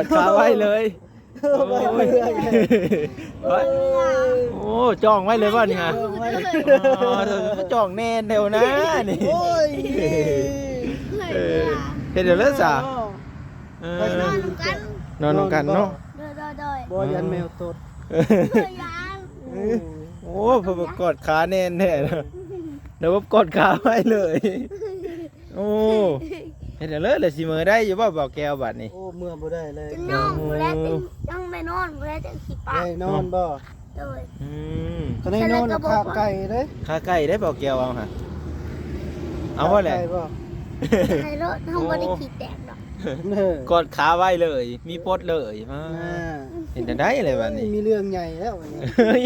ຄາໄວ້ເລີຍ. ໂອ້ຍ ໂອ້ ຈ້ອງໄວ້ເລີຍບໍ່ນີ້ຮະ? ຈ້ອງໄວ້ ອໍ ຈ້ອງແໜ້ນແຖວໜ້ານີ້. ໂອ້ຍ ເອີ ເຮັດແນວໃດຊະ? ເອີ ນອນນຳກັນ ນອນນຳກັນເນາະ. ໂດຍ ໂດຍ ໂດຍ ບໍ່ຢ້ານແມວຕົດ. ເອີ ຢ້ານ. ໂອ້ ເພິ່ນກອດຂາແໜ້ນແທ້ນະ. ລະບົບກອດຂາໄວ້ເລີຍ. ໂອ້ ເຮັດແນວໃດລະຊິເມືອໄດ້ຢູ່ບໍ່ ບ່າວແກ້ວ ບາດນີ້? ໂອ້ ເມືອບໍ່ໄດ້ເລີຍ. ຈະນອນບໍ່ໄດ້ ຈັ່ງໄດ້ນອນບໍ່ໄດ້ ຈັ່ງຊິປະ ໄດ້ນອນບໍ່? ໂດຍ. ອືມ ຄັນໄດ້ນອນຂາໄກ່ເດ້ ຂາໄກ່ເດ້ ບ່າວແກ້ວເອົາຫະ ເອົາບໍ່ແຫຼະ? ຂາໄກ່ບໍ່? ໃຫ້ໂລດ ເຮົາບໍ່ໄດ້ຂີ້ແຕກດອກ. ເອີ ກອດຂາໄວ້ເລີຍ ມີປົດເລີຍ. ອ່າ ອ່າ ເຮັດແນວໃດລະບາດນີ້? ມີເລື່ອງໃຫຍ່ແລ້ວບາດນີ້. ເຮີ້ຍ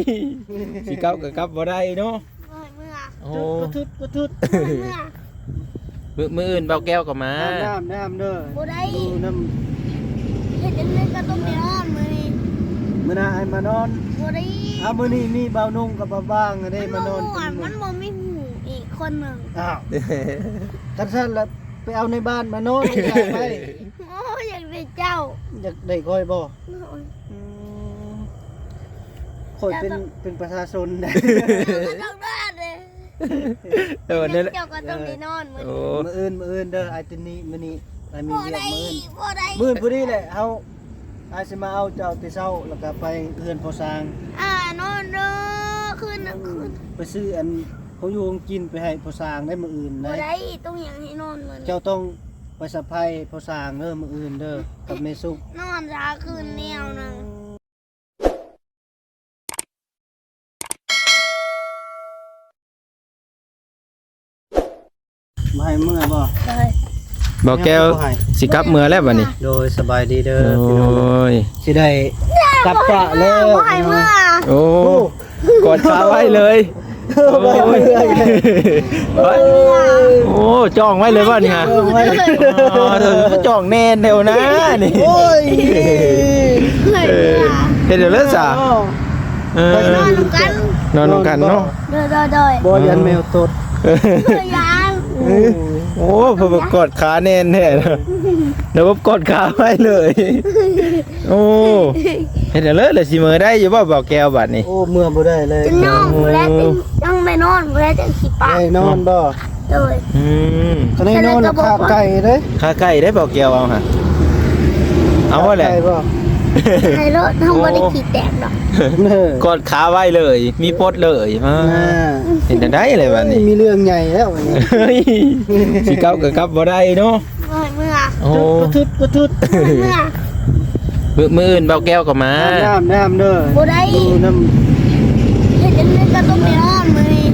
ຊິກັບກໍກັບບໍ່ໄດ້ເນາະ. ໂອ້ຍ ເມື່ອ ໂອ້ ປະທຶດ ປະທຶດ ເມື່ອ ມື້ ມື້ອື່ນບ່າວແກ້ວກໍມາ. ອາບນ້ຳ ອາບນ້ຳເດີ. ບໍ່ໄດ້ ຢູ່ນຳ ເຮັດຈັ່ງໃດກໍຕ້ອງໄດ້ນອນມື້ນີ້. ມື້ໜ້າໃຫ້ມານອນ. ບໍ່ໄດ້. ອ້າວ ມື້ນີ້ມີບ່າວນຸ່ງກັບບ່າວບາງເດ້ ມານອນ. ມັນບໍ່ມີໝູ່ອີກຄົນໜຶ່ງ. ອ້າວ ຄັນຊັ້ນລະໄປເອົາໃນບ້ານມານອນໄປ. ໂອ້ຍ ຢາກໄດ້ເຈົ້າ. ຢາກໄດ້ຂ້ອຍບໍ່? ໂດຍ. ອືມ ຂ້ອຍເປັນ ເຈົ້າຕ້ອງ ເປັນປະຊາຊົນ. ເຈົ້າຕ້ອງນອນເດ້. ເອີ ນັ້ນແຫຼະ ເຈົ້າກໍຕ້ອງໄດ້ນອນມື້ນີ້. ໂອ້ ມື້ອື່ນ ມື້ອື່ນເດີ ອ້າຍຕິນນີ້ ມື້ນີ້ອ້າຍມີວຽກ. ບໍ່ໄດ້ ມື້ອື່ນ ບໍ່ໄດ້ ມື້ອື່ນພໍດີແຫຼະ ເຮົາ ອ້າຍຊິມາເອົາເຈົ້າແຕ່ເຊົ້າ ແລ້ວກໍໄປເຮືອນພໍ່ຊ່າງ. ອ່າ ນອນເດີ ຄືນນະ ອືມ ຄືນ ໄປຊື້ອັນຂອງຢູ່ຂອງກິນໄປໃຫ້ພໍ່ຊ່າງໄດ້ມື້ອື່ນໄດ. ບໍ່ໄດ້ ຕ້ອງຫຍັງໃຫ້ນອນມື້ນີ້. ເຈົ້າຕ້ອງໄປສະໄພພໍ່ຊ່າງເດີ ມື້ອື່ນເດີ ກັບແມ່ສຸກ. ນອນຊະ ຄືນແນວໜຶ່ງ. ບໍ່ໃຫ້ເມືອບໍ່? ໂດຍ. ບ່າວແກ້ວ ບໍ່ໃຫ້ ຊິກັບເມືອແລ້ວບາດນີ້. ໂດຍ ສະບາຍດີເດີ ໂອ້ຍ ພີ່ນ້ອງ ຊິໄດ້ກັບປະແລ້ວ. ບໍ່ໃຫ້ເມືອ. ໂອ້ ໂອ້ ກອດຂາໄວ້ເລີຍ. ໂອ້ຍ ໂອ້ ຈ້ອງໄວ້ເລີຍບໍ່ນີ້ຮະ? ຈ້ອງໄວ້ ອໍ ຈ້ອງແໜ້ນແຖວໜ້ານີ້. ໂອ້ຍ ເອີ ເຮັດແນວໃດຊະ? ເອີ ນອນນຳກັນ ນອນນຳກັນເນາະ. ໂດຍ ໂດຍ ໂດຍ ບໍ່ຢ້ານແມວຕົດ. ເອີ ຢ້ານ. ໂອ້ ເພິ່ນກອດຂາແໜ້ນແທ້ນະ. ລະບົບກອດຂາໄວ້ເລີຍ. ໂອ້ ເຮັດແນວໃດລະຊິເມືອໄດ້ຢູ່ບໍ່ ບ່າວແກ້ວ ບາດນີ້? ໂອ້ ເມືອບໍ່ໄດ້ເລີຍ. ຈະນອນບໍ່ໄດ້ ຈັ່ງໄດ້ນອນບໍ່ໄດ້ ຈັ່ງຊິປະ ໄດ້ນອນບໍ່? ໂດຍ. ອືມ ຄັນໄດ້ນອນຂາໄກ່ເດ້ ຂາໄກ່ເດ້ ບ່າວແກ້ວເອົາຫະ ເອົາບໍ່ແຫຼະ? ຂາໄກ່ບໍ່? ໃຫ້ໂລດ ເຮົາບໍ່ໄດ້ຂີ້ແຕກດອກ. ເອີ ກອດຂາໄວ້ເລີຍ ມີປົດເລີຍ. ອ່າ ເຮັດແນວໃດລະບາດນີ້? ມີເລື່ອງໃຫຍ່ແລ້ວບາດນີ້. ເຮີ້ຍ ຊິກັບກໍກັບບໍ່ໄດ້ເນາະ. ບໍ່ໃຫ້ເມືອ. ໂອ້ ປະທຶດ ປະທຶດ ບໍ່ໃຫ້ເມືອ. ມື້ ມື້ອື່ນບ່າວແກ້ວກໍມາ. ອາບນ້ຳ ອາບນ້ຳເດີ. ບໍ່ໄດ້ ຢູ່ນຳ ເຮັດຈັ່ງໃດກໍຕ້ອງໄດ້ນອນມື້ນີ້.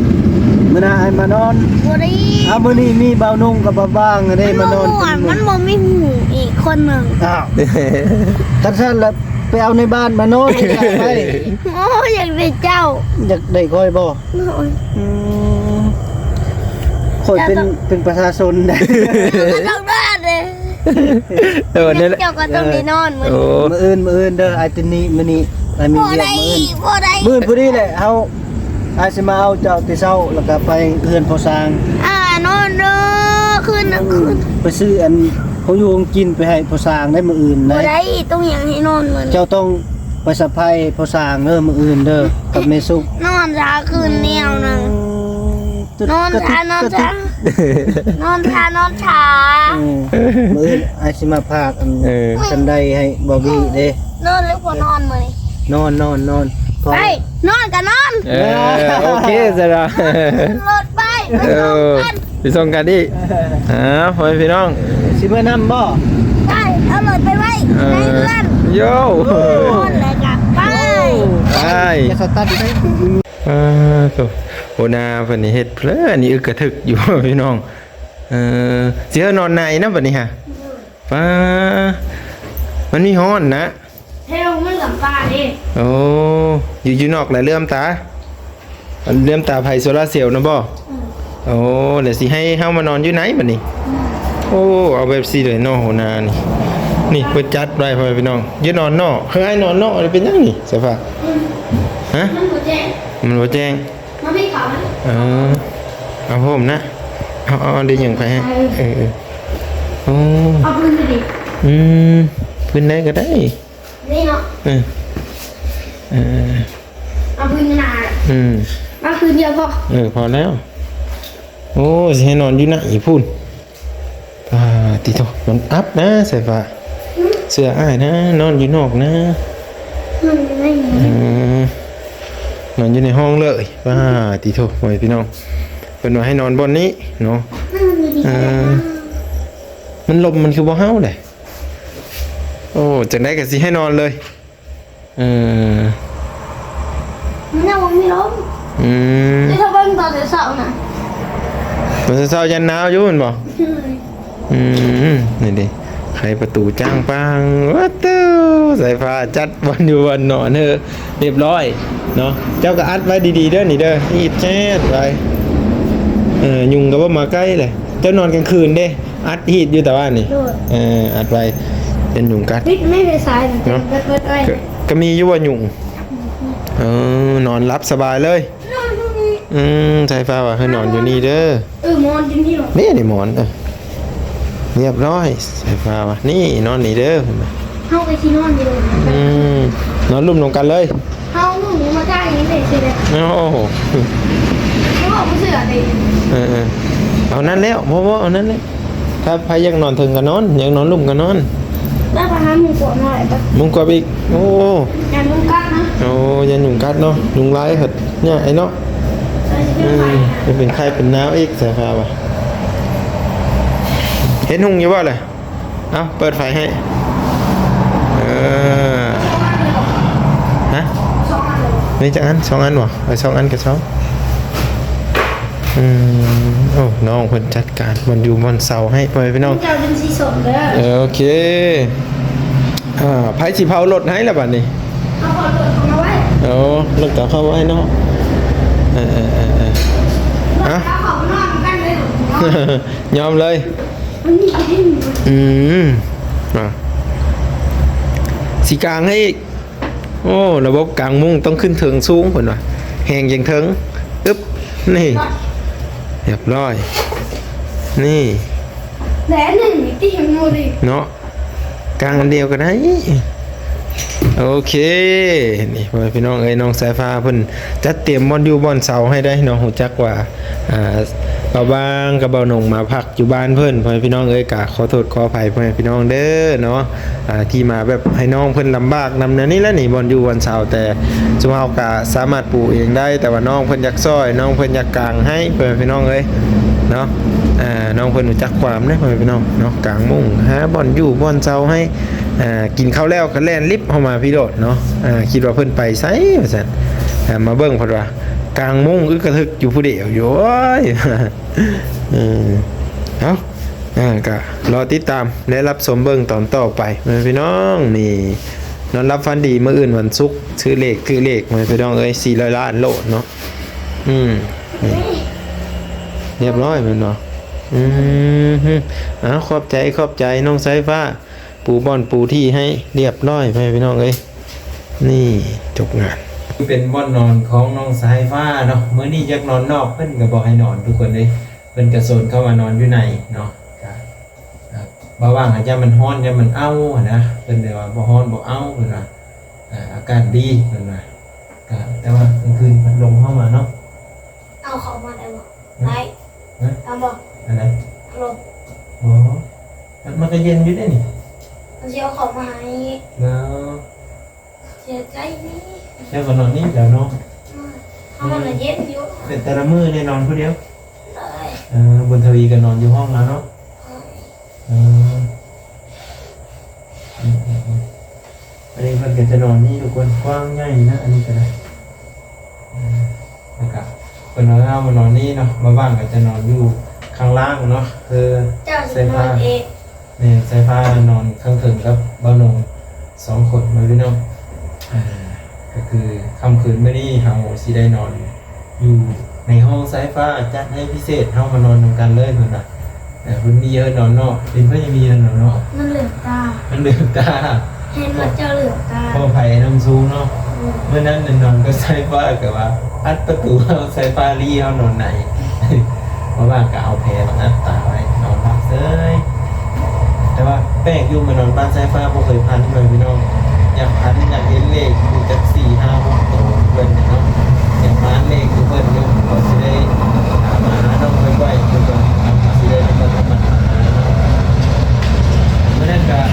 ມື້ໜ້າໃຫ້ມານອນ. ບໍ່ໄດ້. ອ້າວ ມື້ນີ້ມີບ່າວນຸ່ງກັບບ່າວບາງເດ້ ມານອນ. ມັນບໍ່ມີໝູ່ອີກຄົນໜຶ່ງ. ອ້າວ ຄັນຊັ້ນລະໄປເອົາໃນບ້ານມານອນໄປ. ໂອ້ຍ ຢາກໄດ້ເຈົ້າ. ຢາກໄດ້ຂ້ອຍບໍ່? ໂດຍ. ອືມ ຂ້ອຍເປັນ ເປັນປະຊາຊົນໄດ. ເຈົ້າຕ້ອງນອນເດ້. ເອີ ນັ້ນແຫຼະ ເຈົ້າກໍຕ້ອງໄດ້ນອນມື້ນີ້. ໂອ້ ມື້ອື່ນ ມື້ອື່ນເດີ ອ້າຍຕິນນີ້ ມື້ນີ້ອ້າຍມີວຽກ. ມື້ອື່ນ ບໍ່ໄດ້ ມື້ອື່ນພໍດີແຫຼະ ເຮົາ ອ້າຍຊິມາເອົາເຈົ້າແຕ່ເຊົ້າ ແລ້ວກໍໄປເຮືອນພໍ່ຊ່າງ. ອ່າ ນອນເດີ ຄືນນະ ຄືນ ໄປຊື້ອັນຂອງຢູ່ຂອງກິນໄປໃຫ້ພໍ່ຊ່າງໄດ້ມື້ອື່ນໄດ. ບໍ່ໄດ້ ຕ້ອງຫຍັງໃຫ້ນອນມື້ນີ້. ເຈົ້າຕ້ອງໄປສະໄພພໍ່ຊ່າງເດີ ມື້ອື່ນເດີ ກັບແມ່ສຸກ. ນອນຊະ ຄືນແນວໜຶ່ງ. ອືມ ນອນຊະ ນອນຊະ ນອນຊະ ນອນຊະ. ອືມ ມື້ອື່ນອ້າຍຊິມາພາກອັນ ເອີ ສັນໄດໃຫ້ບອບບີເດ້. ນອນຫຼືບໍ່ນອນມື້ນີ້? ນອນ ນອນ ນອນ ໄປ ນອນກໍນອນ. ເອີ ໂອເຄ ຊະລະ ລົດໄປ ເອີ ໄປສົ່ງກັນ ໄປສົ່ງກັນອີກ. ອ່າ ພໍ່ແມ່ພີ່ນ້ອງ ຊິເມືອນຳບໍ່? ໄປ ເອົາລົດໄປໄວ້ ເອີ ໃນເຮືອນ. ໂຢ ນອນແລ້ວກໍໄປ ໄປ ຢ່າສະຕັນໄປ. ອ່າ ໂຕ ໂອນາເພິ່ນນີ້ເຮັດເພີ້ນນີ້ ອຶກກະທຶກຢູ່ພີ່ນ້ອງ. ເອີ ຊິເອົານອນໃນນຳບັດນີ້ຫະ. ປ້າ ມັນມີຮ້ອນນະ ແຖວມັນລຳບາກເດ້. ໂອ້ ຢູ່ ຢູ່ນອກແຫຼະເຫຼື້ອມຕາ ເຫຼື້ອມຕາໄຟໂຊລາເຊວນະບໍ່? ອືມ ໂອ້ ແລ້ວຊິໃຫ້ເຮົາມານອນຢູ່ໃນບັດນີ້? ອືມ ໂອ້ ເອົາແບບຊີ້ເລີຍເນາະ ຫົວໜ້ານີ້. ນີ້ເພິ່ນຈັດໄວ້ ພໍ່ແມ່ພີ່ນ້ອງ ຢ່ານອນນອກ. ເຮີ້ຍ ອ້າຍນອນນອກ ເປັນຫຍັງນີ້ ສະພາບ ຮະ? ມັນບໍ່ແຈ້ງ ມັນບໍ່ແຈ້ງ. ມາພີ່ເຂົານະ. ເອີ ເອົາຜົມນະ ເອົາ ເອົາ ເອົາໄດ້ຫຍັງໄປໃຫ້. ເອີ ເອີ ເອີ ໂອ້ ເອົາພື້ນໄປດິ. ອືມ ພື້ນໃດກໍໄດ້ ນີ້ເນາະ ເອີ ເອີ ເອົາພື້ນໜ້າ ອືມ ເອົາພື້ນດຽວພໍ ເອີ ພໍແລ້ວ. ໂອ້ ຊິໃຫ້ນອນຢູ່ໃນພຸ້ນ ປາຕິໂທ ມັນອັບນະ ສາຍຟ້າ ເຊື່ອອ້າຍນະ ນອນຢູ່ນອກນະ ນອນຢູ່ໃນນີ້ ເອີ ນອນຢູ່ໃນຫ້ອງເລີຍ ປາຕິໂທ ພໍ່ແມ່ພີ່ນ້ອງ ເພິ່ນວ່າໃຫ້ນອນບ່ອນນີ້ເນາະ ມັນລົມມັນຄືບໍ່ເຫົ່າເດ້. ໂອ້ ຈັ່ງໃດກໍຊິໃຫ້ນອນເລີຍ ເອີ ມັນຍັງບໍ່ມີລົມ ອືມ ແຕ່ຖ້າເບິ່ງຕອນເຊົ້າໆນະ ຕອນເຊົ້າໆຢ້ານໜາວຢູ່ແມ່ນບໍ່? ອືມ ນີ້ເດ້ ໄຂປະຕູຈ້າງປາງ ວ້າເຕີ ສາຍຟ້າຈັດບ່ອນຢູ່ບ່ອນນອນເຮີ ຮຽບຮ້ອຍເນາະ ເຈົ້າກໍອັດໄວ້ດີໆເດີນີ້ເດີ ຮີດແຊດໄວ້ ເອີ ຍຸງກໍບໍ່ມາໃກ້ເລີຍ ເຈົ້ານອນກາງຄືນເດ້. ອັດຮີດຢູ່ຕາບ້ານນີ້ ໂດຍ ເອີ ອັດໄວ້ ຢ້ານຍຸງກັດ ປິດໄມ້ໄຟສາຍເນາະ ເປີດໆໄວ້ ກໍ ກໍມີຢູ່ວ່າຍຸງ ເອີ ນອນຫຼັບສະບາຍເລີຍ ນອນຢູ່ນີ້ ອືມ ສາຍຟ້າວ່າໃຫ້ນອນຢູ່ນີ້ເດີ ເອີ ນອນຢູ່ນີ້ເນາະ ນີ້ ນີ້ໝອນ ເອີ ຮຽບຮ້ອຍ ສາຍຟ້າວ່າ ນີ້ ນອນນີ້ເດີ ເຮົາກໍຊິນອນຢູ່ ອືມ ນອນລຸ່ມນຳກັນເລີຍ. ເຮົາໜູມາກາງນີ້ເດ້ຊິເດ້ ໂອ້ໂຫ ເຮົາບໍ່ເຊື່ອເດ້ ເອີໆ ເອົານັ້ນແລ້ວ ບໍ່ໆ ເອົານັ້ນແຫຼະ ຖ້າໃຜຢາກນອນເທິງກໍນອນ ຢາກນອນລຸ່ມກໍນອນ ແລ້ວໄປຫາມຸງກວບມາໄດ້ປະ ມຸງກວບອີກ ໂອ້ ຢ້ານຍຸງກັດນະ ໂອ້ ຢ້ານຍຸງກັດເນາະ ຍຸງລາຍເພິ່ນຍາກໄອ້ເນາະ ເອີ ເປັນໄຂ້ເປັນໜາວອີກ ສາຍຟ້າວ່າ ເຫັນຮຸ່ງຢູ່ບໍ່ລະ? ເອົາ ເປີດໄຟໃຫ້ ເອີ ຮະ ມີຈັກອັນ? ສອງອັນບໍ່? ເອີ ສອງອັນກໍຊອກ ອືມ ໂອ້ ນ້ອງເພິ່ນຈັດການບ່ອນຢູ່ບ່ອນເຊົາໃຫ້ ພໍ່ແມ່ພີ່ນ້ອງ ເຈົ້າເປັນສີສົ້ມເດີ ເອີ ໂອເຄ ອ່າ ໃຜຊິເຜົາລົດໃຫ້ລະບາດນີ້? ເອົາເຜົາລົດເຂົ້າມາໄວ້ ໂອ້ ລົດກໍເຂົ້າໄວ້ເນາະ ເອີໆໆໆ ຮະ ເອົາເຂົ້າມານອນນຳກັນເລີຍ ຍອມເລີຍ ອືມ ອ່າ ຊິກາງໃຫ້ອີກ ໂອ້ ລະບົບກາງມຸ້ງຕ້ອງຂຶ້ນເທິງສູງເພິ່ນວ່າ ແຮງຈັ່ງເທິງ ອຶບ ນີ້ ຮຽບຮ້ອຍ ນີ້ ແລະອັນໜຶ່ງຕິມັນບໍ່ໄດ້ເນາະ ກາງອັນດຽວກໍໄດ້ ໂອເຄ ນີ້ ພໍ່ແມ່ພີ່ນ້ອງເອີຍ ນ້ອງສາຍຟ້າເພິ່ນຈັດຕຽມບ່ອນຢູ່ບ່ອນເຊົາໃຫ້ໄດ້ເນາະ ຮູ້ຈັກວ່າ ອ່າ ບ່າວບາງກັບບ່າວໜົງມາພັກຢູ່ບ້ານເພິ່ນ ພໍ່ແມ່ພີ່ນ້ອງເອີຍ ກະຂໍໂທດຂໍອະໄພພໍ່ແມ່ພີ່ນ້ອງເດີເນາະ ອ່າ ທີ່ມາແບບໃຫ້ນ້ອງເພິ່ນລຳບາກນຳແນວນີ້ແຫຼະນີ້ ບ່ອນຢູ່ບ່ອນເຊົາ ແຕ່ຊຸມເຮົາກະສາມາດປູເອງໄດ້ ແຕ່ວ່ານ້ອງເພິ່ນຢາກຊ່ອຍ ນ້ອງເພິ່ນຢາກກາງໃຫ້ ພໍ່ແມ່ພີ່ນ້ອງເອີຍເນາະ ອ່າ ນ້ອງເພິ່ນຮູ້ຈັກຄວາມເດ້ ພໍ່ແມ່ພີ່ນ້ອງເນາະ ກາງມຸ້ງ ຫາບ່ອນຢູ່ບ່ອນເຊົາໃຫ້ ອ່າ ກິນເຂົ້າແລ້ວກໍແລ່ນລິບເຂົ້າມາພີ້ໂລດເນາະ ອ່າ ຄິດວ່າເພິ່ນໄປໃສວ່າຊັ້ນ ອ່າ ມາເບິ່ງເພິ່ນວ່າ ກາງມຸ້ງອຶກກະທຶກຢູ່ຜູ້ດຽວຢູ່ ໂອ້ຍ ເອີ ເອົ້າ ອ່າ ກະລໍຕິດຕາມ ແລະ ຮັບຊົມເບິ່ງຕອນຕໍ່ໄປ ແມ່ນພີ່ນ້ອງ ນີ້ ນອນຫຼັບຝັນດີ ມື້ອື່ນວັນສຸກ ຖືເລກ ຖືເລກ ແມ່ນພີ່ນ້ອງເອີຍ ສີ່ຮ້ອຍລ້ານໂລດເນາະ ອືມ ນີ້ ຮຽບຮ້ອຍແມ່ນບໍ່? ອືມ ເອົ້າ ຂອບໃຈ ຂອບໃຈ ນ້ອງສາຍຟ້າ ປູບ່ອນປູທີ່ໃຫ້ຮຽບຮ້ອຍ ພໍ່ແມ່ພີ່ນ້ອງເອີຍ ນີ້ ຈົບງານ ເປັນບ່ອນນອນຂອງນ້ອງສາຍຟ້າເນາະ ມື້ນີ້ຢາກນອນນອກ ເພິ່ນກໍບໍ່ໃຫ້ນອນ ທຸກຄົນເອີຍ ເພິ່ນກໍໂຊນເຂົ້າມານອນຢູ່ໃນເນາະ ກະ ອ່າ ບ່າວຫວ່າງ ຢ້ານມັນຮ້ອນ ຢ້ານມັນເອົ້າຫັ້ນນະ ເພິ່ນເລີຍວ່າບໍ່ຮ້ອນບໍ່ເອົ້າ ເພິ່ນວ່າ ອ່າ ອາກາດດີ ເພິ່ນວ່າ ກະ ແຕ່ວ່າກາງຄືນພັດລົມເຂົ້າມາເນາະ ເອົາເຂົ້າມາໄດ້ບໍ່? ໄດ້ ຮະ? ເອົາບໍ່? ອັນໃດ? ພັດລົມ ບໍ່ ມັນ ມັນກໍເຢັນຢູ່ເດ້ນີ້ ມັນຊິເອົາເຂົ້າມາໃຫ້ ເນາະ ເສຍໃຈນີ້ ເຈົ້າກໍນອນນີ້ແລ້ວເນາະ ເອີ ເຮົາມັນເຢັນຢູ່ ແຕ່ ແຕ່ລະມື້ໄດ້ນອນຜູ້ດຽວ ເອີ ບຸນທະວີກໍນອນຢູ່ຫ້ອງລາວເນາະ ເອີ ເອີ ອືມໆໆ ອັນນີ້ເພິ່ນກໍຈະນອນນີ້ທຸກຄົນ ກວ້າງໃຫຍ່ນະ ອັນນີ້ກໍໄດ້ ເອີ ແລ້ວກະເພິ່ນເອົາເຮົາມານອນນີ້ເນາະ ບ່າວຫວ່າງກໍຈະນອນຢູ່ຂ້າງລ່າງເນາະ ຄື ເຈົ້າຊິນອນເອງ ສາຍຟ້າ ແມ່ນ ສາຍຟ້ານອນຂ້າງເທິງກັບບ່າວໜົງສອງຄົນ ແມ່ນພີ່ນ້ອງ ອ່າ ກໍຄືຄ່ຳຄືນມື້ນີ້ເຮົາຊິໄດ້ນອນຢູ່ໃນຫ້ອງ ສາຍຟ້າຈັດໃຫ້ພິເສດ ເຮົາມານອນນຳກັນເລີຍ ເພິ່ນວ່າ ເອີ ເພິ່ນມີເອີນນອນນອກ ເປັນເພິ່ນຍັງມີເອີນນອນນອກ ມັນເຫຼືອບຕາ ມັນເຫຼືອບຕາ ເຫັນວ່າເຈົ້າເຫຼືອບຕາ ພໍໄຜນຳສູງເນາະ ອືມ ມື້ນັ້ນນອນກັບສາຍຟ້າກໍວ່າອັດປະຕູ ເອົາສາຍຟ້າລີ້ເຮົານອນໃນ ເພາະວ່າກໍເອົາແພມາອັດຕາໄວ້ ນອນຫຼັບເສີຍ ແຕ່ວ່າ ແປກຢູ່ ມານອນບ້ານສາຍຟ້າບໍ່ເຄີຍຝັນເລີຍພີ່ນ້ອງ. ຢາກຝັນ ຢາກເຫັນເລກ ຮູ້ຈັກສີ່ຫ້າຫົກໂຕເພິ່ນເນາະ. ຢາກມາເລກຢູ່ເພິ່ນຢູ່ ກໍຊິໄດ້ ອ່າ ມາຫານ້ອງບ່ອຍໆ ເພິ່ນກໍຊິໄດ້ນຳກັນມາຫາເນາະ. ມື້ນັ້ນກະ ອ່າ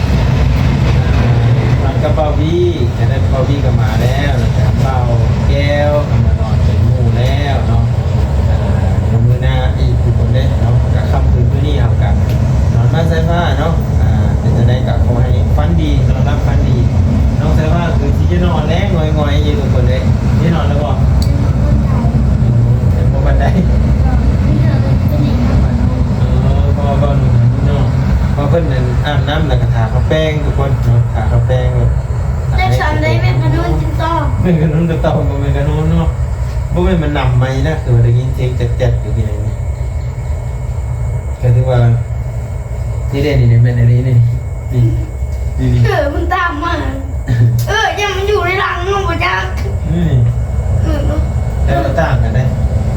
ນອນກັບບ່າວວີ ຈາກນັ້ນບ່າວວີກໍມາແລ້ວ ແລ້ວກະບ່າວແກ້ວກໍມານອນເປັນໝູ່ແລ້ວເນາະ. ອ່າ ດຽວມື້ໜ້າອີກທຸກຄົນເດ້ເນາະ. ກະຄ່ຳຄືນມື້ນີ້ເຮົາກະນອນບ້ານສາຍຟ້າເນາະ. ອ່າ ເປັນຈັ່ງໃດກະຂໍໃຫ້ຝັນດີ ນອນຫຼັບຝັນດີ. ນ້ອງສາຍຟ້າຄືຊິຈະນອນແລ້ວ ງ່ອຍໆ ຢູ່ທຸກຄົນເດ້. ໄດ້ນອນແລ້ວບໍ່? ຍັງບໍ່ປານໃດ. ເອີ ເພາະວ່າເວົ້າໜຸ່ມເນາະ ເພາະເພິ່ນນັ້ນອາບນ້ຳແລ້ວກະທາຂາວແປ້ງທຸກຄົນເນາະ. ທາຂາວແປ້ງ ແຕ່ສອນໄດ້ແມ່ນຂະໜົມຕິນຕໍ່ ແມ່ນຂະໜົມຕິນຕໍ່ ບໍ່ແມ່ນຂະໜົມເນາະ. ບໍ່ແມ່ນມັນນຳໄໝນະ ຄືວ່າໄດ້ຍິນສຽງແຈັດໆ ຢູ່ທີ່ໃນນີ້. ກໍຖືວ່າ ນີ້ເດ້ ນີ້ເດ້ ແມ່ນອັນນີ້ ນີ້ ນີ້ ນີ້ ເອີ ມັນຕາມມາ ເອີ ຍັງມັນຢູ່ໃນຫຼັງເນາະ ບໍ່ຈັກ ນີ້ ເອີ ເນາະ ແຕ່ວ່າຕ່າງກັນເດ້.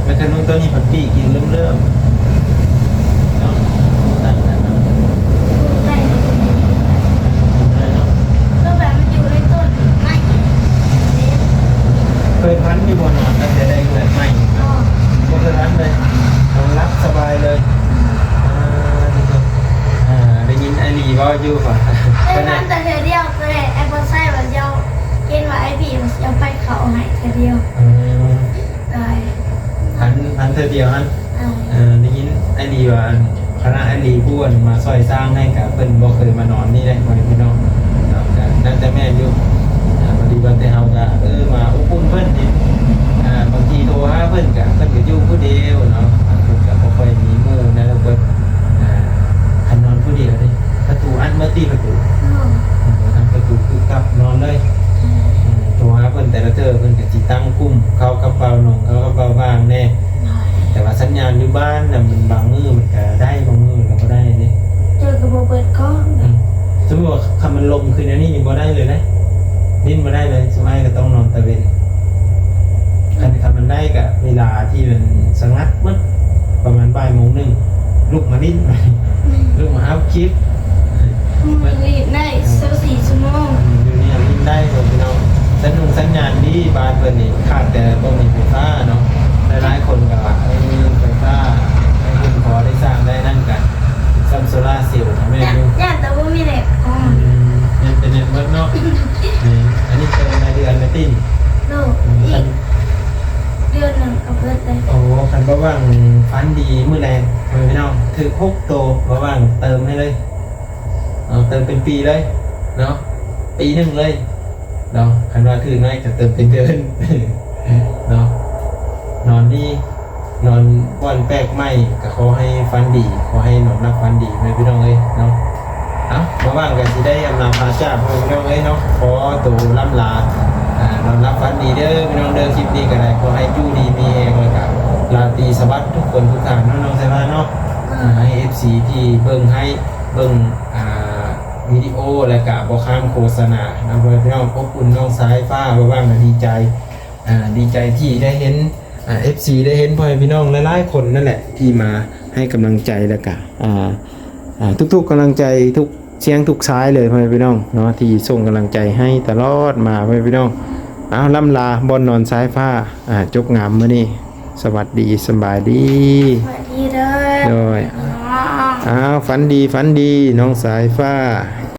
ແມ່ນຂະໜົມໂຕນີ້ມັນປີກກິນເລີ່ມໆ ເນາະ ຕ່າງກັນເນາະ. ແຕ່ ເອີ ເນາະ ແຕ່ວ່າມັນຢູ່ໃນຕົ້ນໄມ້ ເຄີຍຝັນຢູ່ບໍ່ ນອນຕັ້ງແຕ່ໄດ້ເຮືອນໃໝ່? ບໍ່ ບໍ່ເຄີຍຝັນເລີຍ ນອນຫຼັບສະບາຍເລີຍ. ອ່າ ໄດ້ຍິນອ້າຍຫຼີເວົ້າຢູ່ວ່າ ເຄີຍຝັນແຕ່ເທື່ອດຽວ ແຕ່ໄອ້ບໍ່ໃສ່ວ່າຊິເອົາ ເຫັນວ່າອ້າຍບີວ່າຊິເອົາໄປເຂົ້າໃຫ້ເທື່ອດຽວ. ອືມ ຕາຍ ຝັນ ຝັນເທື່ອດຽວຫັ້ນ. ເອີ ໄດ້ຍິນອ້າຍຫຼີວ່າ ຄະນະອ້າຍຫຼີຜູ້ອັນມາຊ່ອຍສ້າງໃຫ້ກະ ເພິ່ນບໍ່ເຄີຍມານອນນີ້ແຫຼະ ພໍ່ແມ່ພີ່ນ້ອງເນາະ. ກະໜ້າຈະແມ່ນຢູ່ ອ່າ ພໍດີວ່າແຕ່ເຮົາກະ ເອີ ມາອົບອຸ່ນເພິ່ນນີ້ ອ່າ ບາງທີໂທຫາເພິ່ນກະ ເພິ່ນກະຢູ່ຜູ້ດຽວເນາະ. ອ່າ ເພິ່ນກະບໍ່ຄ່ອຍມີໝູ່ນະທຸກຄົນ. ອ່າ ຄັນນອນຜູ້ດຽວນີ້ ປະຕູອັດໝົດຕິ ປະຕູ ເອີ ທັງປະຕູຄືກັບນອນເລີຍ. ໂທຫາເພິ່ນແຕ່ລະເທື່ອ ເພິ່ນກະຊິຕັ້ງກຸ່ມ ເຂົ້າກັບເປົາໜອງ ເຂົ້າກັບເປົາຫວ່າງແດ່. ແຕ່ວ່າສັນຍານຢູ່ບ້ານນະ ມັນບາງມື້ມັນກະໄດ້ ບາງມື້ມັນກະບໍ່ໄດ້ເດ້. ເຈົ້າກໍບໍ່ເປີດກ້ອງ. ອືມ ສົມມຸດວ່າຄັນມັນລົມຄືແນວນີ້ນີ້ບໍ່ໄດ້ເລີຍເດ້ ຫຼິ້ນບໍ່ໄດ້ເລີຍ. ສ່ວນຫຼາຍກໍຕ້ອງນອນຕາເວັນ. ຄັນ ຄັນມັນໄດ້ກໍເວລາທີ່ມັນສະຫງັດໝົດ ປະມານບ່າຍໂມງໜຶ່ງ ລຸກມາຫຼິ້ນ ອືມ ລຸກມາອັບຄລິບ. ມື້ນີ້ໄດ້ຊາວສີ່ຊົ່ວໂມງ ຢູ່ນີ້ຫຼິ້ນໄດ້ເນາະພີ່ນ້ອງ. ສັນນຸງສັນຍານດີ ບ້ານເພິ່ນນີ້ຂາດແຕ່ບໍ່ມີໄຟຟ້າເນາະ. ຫຼາຍໆຄົນກໍວ່າ ເອີ ໄຟຟ້າໃຫ້ເພິ່ນພໍໄດ້ສ້າງໄດ້ນັ້ນກະ ຊ້ຳໂຊລາເຊວ ແມ່ນຢູ່ ຢ້ານແຕ່ບໍ່ມີແດດ. ອືມ ແມ່ນເປັນແນວເບິດເນາະ. ແມ່ນ ອັນນີ້ເຕີມລາຍເດືອນແມ່ຕິ້ນ ໂດຍ ອືມ ອີກເດືອນໜຶ່ງກໍເບິດເລີຍ. ໂອ້ ຄັນບໍ່ຫວັງຝັນດີມື້ແລງ ພໍ່ແມ່ພີ່ນ້ອງ ຖືກຫົກໂຕ ບໍ່ຫວັງເຕີມໃຫ້ເລີຍເນາະ ເຕີມເປັນປີເລີຍເນາະ ປີໜຶ່ງເລີຍເນາະ. ຄັນວ່າຖືກໜ້ອຍກໍເຕີມເປັນເດືອນເນາະ. ນອນນີ້ ນອນບ່ອນແປກໃໝ່ ກໍຂໍໃຫ້ຝັນດີ ຂໍໃຫ້ນອນຫຼັບຝັນດີ ແມ່ພີ່ນ້ອງເອີຍເນາະ. ເອົ້າ ມາຫວ່າງກັນຊິໄດ້ອຳລາພາຈາກ ແມ່ພີ່ນ້ອງເອີຍເນາະ. ຂໍໂຕລ່ຳລາ ອ່າ ນອນຫຼັບຝັນດີເດີພີ່ນ້ອງເດີ. ຄລິບນີ້ກໍໄດ້ ຂໍໃຫ້ຢູ່ດີມີແຮງ ແລ້ວກໍລາຕີສະຫວັດທຸກຄົນທຸກທ່ານເນາະ ນ້ອງສາຍຟ້າເນາະ. ອ່າ ໃຫ້ເອັຟຊີທີ່ເບິ່ງໃຫ້ ເບິ່ງ ອ່າ ວິດີໂອ ແລ້ວກະບໍ່ຂ້າມໂຄສະນານຳ ພໍ່ແມ່ພີ່ນ້ອງ. ອົບອຸ່ນນ້ອງສາຍຟ້າ ບໍ່ວ່າງກະດີໃຈ ອ່າ ດີໃຈທີ່ໄດ້ເຫັນ ອ່າ ເອັຟຊີ ໄດ້ເຫັນພໍ່ແມ່ພີ່ນ້ອງຫຼາຍໆຄົນນັ້ນແຫຼະ ທີ່ມາໃຫ້ກຳລັງໃຈ ແລ້ວກະ ອ່າ ອ່າ ທຸກໆກຳລັງໃຈ ທຸກສຽງທຸກສາຍເລີຍ ພໍ່ແມ່ພີ່ນ້ອງເນາະ ທີ່ສົ່ງກຳລັງໃຈໃຫ້ຕະຫຼອດມາ ພໍ່ແມ່ພີ່ນ້ອງ. ເອົາ ລ່ຳລາບ່ອນນອນສາຍຟ້າ ອ່າ ຈົບງາມມື້ນີ້. ສະຫວັດດີ ສະບາຍດີ ສະຫວັດດີເດີ ໂດຍ ພີ່ນ້ອງ. ອ້າວ ຝັນດີ ຝັນດີ ນ້ອງສາຍຟ້າ.